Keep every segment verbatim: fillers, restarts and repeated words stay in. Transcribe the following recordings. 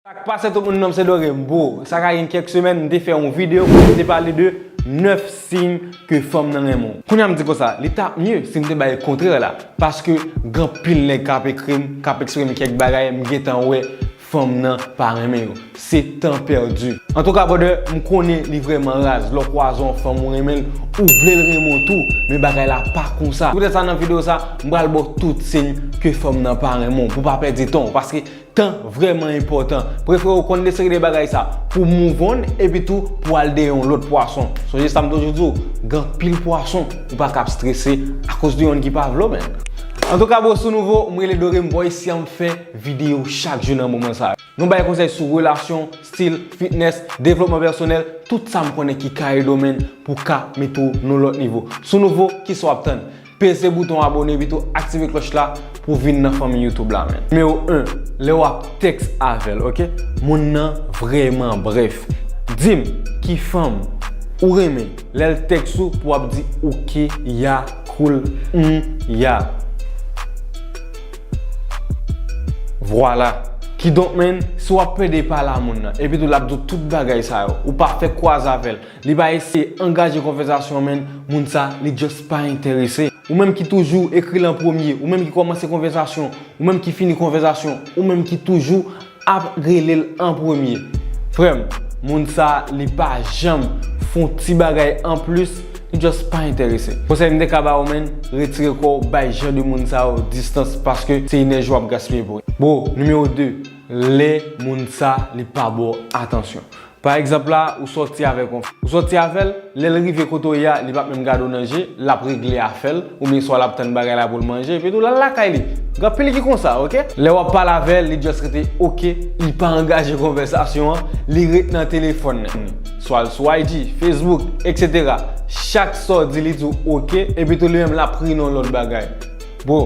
Sa k pase tout moun, non m se Dorem. Bro, sa ka gen kèk semèn, m te fè yon videyo kote m te pale de nèf siy ke fanm nan renmen w. Kounye a m di konsa, li t ap mye si m te bay kontrè la. Paske gen anpil nèg k ap ekri m, k ap eksplike m kèk bagay, m gentan wè fanm nan pa renmen yo. Se tan pèdi. Antouka, brother, m konnen li vrèman raz lè w kwaze yon fanm ou renmen l, ou vle l renmen w tou, men bagay la pa konsa. Poutèt sa, nan videyo sa, m pral ba w tout siy ke fanm nan pa renmen w, pou w pa pèdi tan w, paske tan vrèman enpòtan. Prefere w konn de seri de bagay sa pou move on, epi tou pou al dèyè yon lòt pwason. Sonje sa m toujou di w, gen anpil pwason ou pa ka ap strese akoz de yonn ki pa vle w, man. Antouka, bro, si w nouvo, m rele Dorem Boy, si m fè videyo chak jou nan moman sa yo. Nou bay konsèy sou relasyon, stil, fitness, devlopman pèsonèl, tout sa m konnen ki ka ede w, man, pou w ka mete w nan lòt nivo. Si w nouvo, kisa w ap tann? Peze bouton abòne epi tou aktive klòch la pou w vin nan fanmi YouTube la, man. Nimewo en, lè w ap tèks avè l, oke? Moun nan vrèman brèf. Di m ki fanm ou renmen lè l tèks ou pou w ap di oke, ya, cool, mm, ya. Vwala. Kidonk, man, si w ap pede pale a moun nan, epi tou l ap di w tout bagay sa yo, ou pa fèk kwaze avè l, li pa eseye angaje konvèsasyon, man, moun sa, li just pa enterese. Ou menm ki toujou ekri l an premye, ou menm ki kòmanse konvèsasyon, ou menm ki fini konvèsasyon, ou menm ki toujou ap rele l an premye. Frè m, moun sa, li pa janm fè yon ti bagay anplis, li just pa enterese. Konsèy m te ka ba w, man, retire kò w bay jan de moun sa yo distans, paske se enèji w ap gaspiye pou li. Bro, nimewo de, lè moun sa, li pa ba w atansyon. Pa egzanp la, ou sòti avèk yon fi. Ou sòti avè l, lè l rive kote w ye a, li p ap menm gade w nan je, l ap regle afè l, oubyen swa l ap tann bagay la pou l manje, epi tou l al lakay li. Gen anpil ki konsa, oke? Lè w ap pale avè l, li just rete oke, li pa angaje konvèsasyon an, li ret nan telefòn nan. Swa l sou I G, Facebook, etsetera. Chak sa w di, li di w oke, epi tou li menm l ap ri nan yon lòt bagay. Bro,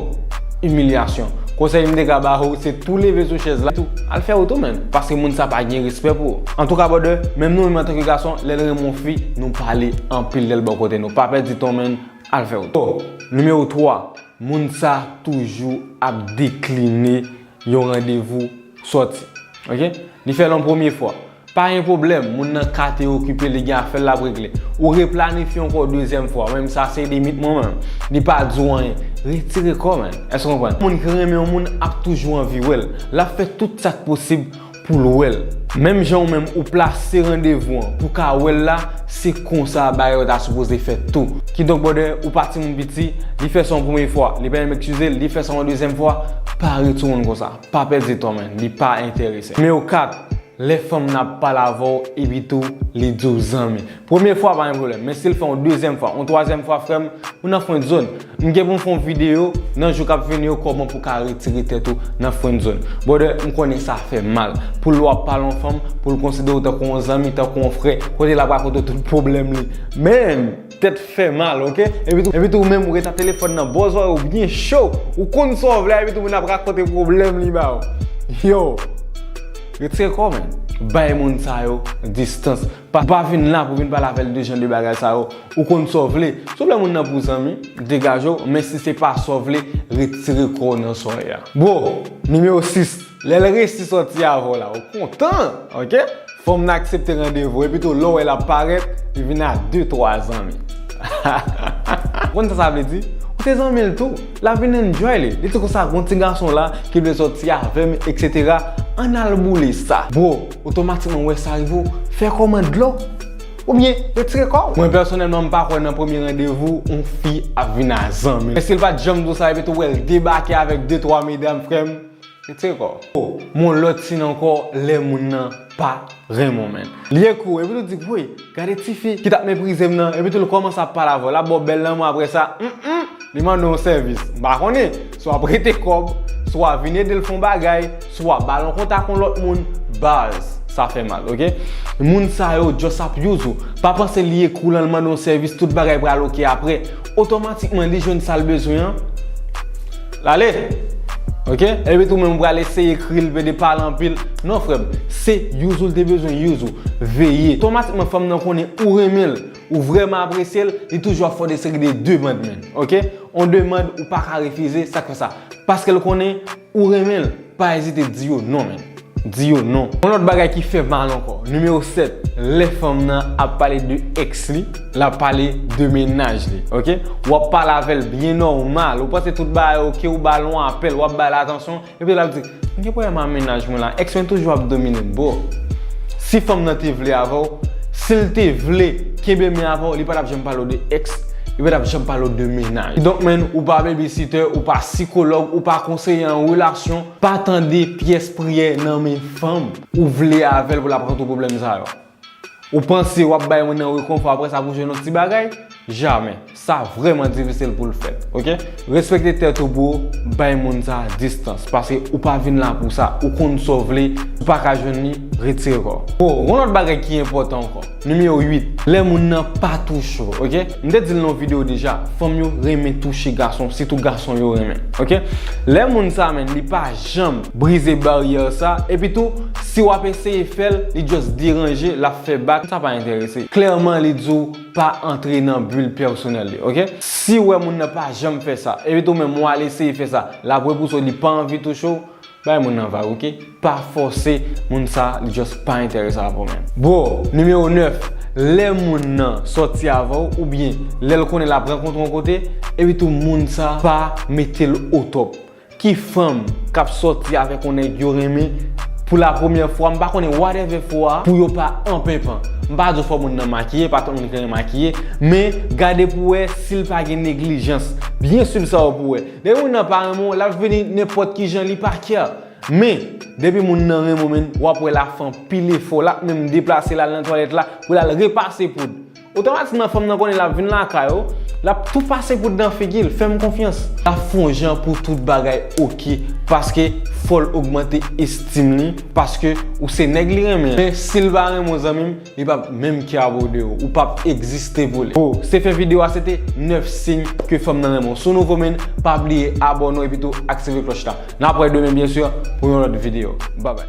imilyasyon. Konsèy m te ka ba ou, se tou leve sou chèz la, tou, al fè wout ou, man. Paske moun sa pa gen respè pou ou. Antouka, brother, menm nou menm antanke gason, lè n renmen yon fi, nou pale anpil lè l bò kote nou. Pa pèdi tan w, man, al fè wout ou. Nimewo twa, moun sa toujou ap dekline yon randevou sòti. Oke? Li fè l yon premye fwa. Pa gen pwoblèm, moun nan ka te okipe, li gen afè l l ap regle. Ou replanifye ankò dezyèm fwa, menm sa se limit mwen menm. Li pa di w anyen. Retire kò w, man. Èske w konprann? Moun ki renmen yon moun ap toujou anvi wè l. L ap fè tout sa k posib pou l wè l. Menm jan ou menm ou plase randevou an pou w ka wè l la, se konsa bagay yo ta sipoze fèt tou. Kidonk, brother, ou pa timoun piti, li fè sa yon premye fwa, li pa janm eskize l, li fè sa yon dezyèm fwa, pa retounen konsa. Pa pèdi tan, man, li pa enterese. Nimewo kat, lè fanm nan ap pale avè w, epi tou, li di w zanmi. Premye fwa, pa gen pwoblèm, men si l fè yon dezyèm fwa, yon twazyèm fwa, frè m, ou nan friend zone. M gen pou m fè yon videyo nan jou k ap vini yo, kòman pou w ka retire tèt ou nan friend zone. Brother, m konnen sa fè mal. Pou l wè w ap pale yon fanm, pou l konsidere w tankou yon zanmi, tankou yon frè, kote l ap rakonte w tout pwoblèm li. Men, tèt fè mal, oke? Epi tou, epi tou, ou menm ou ret ak telefòn nan bò zòrèy ou byen cho, ou konn sa w vle, epi tou moun ap rakonte pwoblèm li ba w. Yo, retire kò w, man. Bay moun sa yo distans. Pa, pa vin la pou vin pale avè l de jan de bagay sa yo. Ou konn sa w vle. Si w vle moun nan pou zanmi, degaje w, men si se pa sa w vle, retire kò w nan sa w ye a. Bro, nimewo sis, lè l resi sòti avè w la, ou kontan, oke? Fanm nan aksepte randevou, epi tou lè w wè l ap parèt, li vin a de twa zanmi. Ou konn sa sa vle di? Ou se zanmi l tou. L ap vin enjoy li. Li di konsa, gon ti gason la ki vle sòti avè m, etsetera. Ann al boule sa. Bro, otomatikman w wè sa rive w, fè kòman dlo. Oubyen, retire kò w. Mwen pèsonèlman, m pa kwè nan premye randevou, yon fi ap vin a zanmi l. Men si l pa t janm di w sa, epi tou w wè l debake avèk de twa medam, frè m, retire kò w. Oh, men yon lòt siy ankò, lè moun nan pa renmen w, man. Li ekri w, epi tou di, woy, gade tifi ki t ap meprize m nan, epi tou l kòmanse ap pale avè w, l ap ba w bèl lanmou, apre sa, mm, mm, li mande w yon sèvis. M pa konnen, swa prete kòb, swa vin ede l fè yon bagay, swa ba l yon kontak yon lòt moun, baz, sa fè mal, oke? Moun sa yo just ap use ou. Pa panse li ekri w lan, l mande w yon sèvis, tout bagay pral oke apre. Otomatikman, li jwenn sa l bezwen an, l ale. Oke? Epi tou menm ou pral eseye ekri l, pede pale anpil. Non, frè m, se use ou l te bezwen use ou. Veye. Otomatikman, fanm nan konnen ou renmen l, ou vrèman apresye l, li toujou ap fè w de seri de demann, man. Oke? Yon demann ou pa ka refize, sa k fè sa? Paske l konnen ou renmen l, pa ezite di yo non, man. Di yo non. Yon lòt bagay ki fè mal ankò. Nimewo sèt, lè fanm nan ap pale de ex li, l ap pale de mennaj li, oke? W ap pale avè l byen nòmal. Ou panse tout bagay oke, ou ba l yon apèl, w ap ba l atansyon, epi l ap di, "M gen pwoblèm ak mennaj mwen la, ex mwen toujou ap domine m." Bro, si fanm nan te vle avè w, si l te vle kenbe men avè w, li pa t ap janm pale w de ex, li pa t ap janm pale w de mennaj. Donk, menn, ou pa babysitter, ou pa sikològ, ou pa konseye an relasyon, pa tande pyès priyè nan men fanm ou vle avè l pou l ap rezoud pwoblèm sa yo. Ou panse w ap bay moun nan rekonfò, apre sa pou jwenn yon ti bagay? Jamè. Sa vrèman difisil pou l fèt, oke? Respekte tèt ou, bro, bay moun sa distans, paske ou pa vin la pou sa, ou konn sa w vle, ou pa ka jwenn li, retire kò w. Bon, yon lòt bagay ki enpòtan ankò. Nimewo uit, lè moun nan pa touche w, oke? M te di l nan yon videyo deja, fanm yo renmen touche gason, sitou gason yo renmen, oke? Lè moun sa, menn, li pa janm brize baryè sa, epi tou, si w ap eseye fè l, li just deranje, l ap fè bak, sa pa enterese. Klèman, li di w pa antre nan bil pèsonèl li, oke? Si w wè moun nan pa janm fè sa, epi tou menm w al eseye fè sa, l ap repouse w, li pa anvi touche w, bay moun nan vag, oke? Pa fòse moun sa, li just pa enterese avè w menm. Bro, nimewo nèf, lè moun nan sòti avè w, oubyen lè l konnen l ap rankontre w yon kote, epi tou moun sa pa mete l o top. Ki fanm k ap sòti avèk yon nèg yo renmen pou la premyè fwa, m pa konnen whatever fwa, pou yo pa an penpan. M pa di w fò moun nan makiye, pa tout moun ki renmen makiye, men gade pou wè si l pa gen neglijans. Byen swiv sa yo pou wè. Depi moun nan pa renmen w, l ap vini nenpòt ki jan, li pa care. Men, depi moun nan renmen w, menn, w ap wè l ap fè anpil efò, l ap menm deplase l al nan twalèt la pou l al repase poud. Otomatikman, fanm nan konnen l ap vin lakay ou, l ap tou pase poud nan figi l, fè m konfyans. L ap fè yon jan pou tout bagay oke, paske fò l ogmante estim li, paske ou se nèg li renmen. Men si l pa renmen w, zanmi m, li p ap menm care about de ou, ou p ap egziste pou li. Bon, se fen videyo a, se te nèf siy ke fanm nan renmen w. Si w nouvo, menn, pa bliye abòne w epi tou aktive klòch la. N ap wè demen, byen si, pou yon lòt videyo. Babay.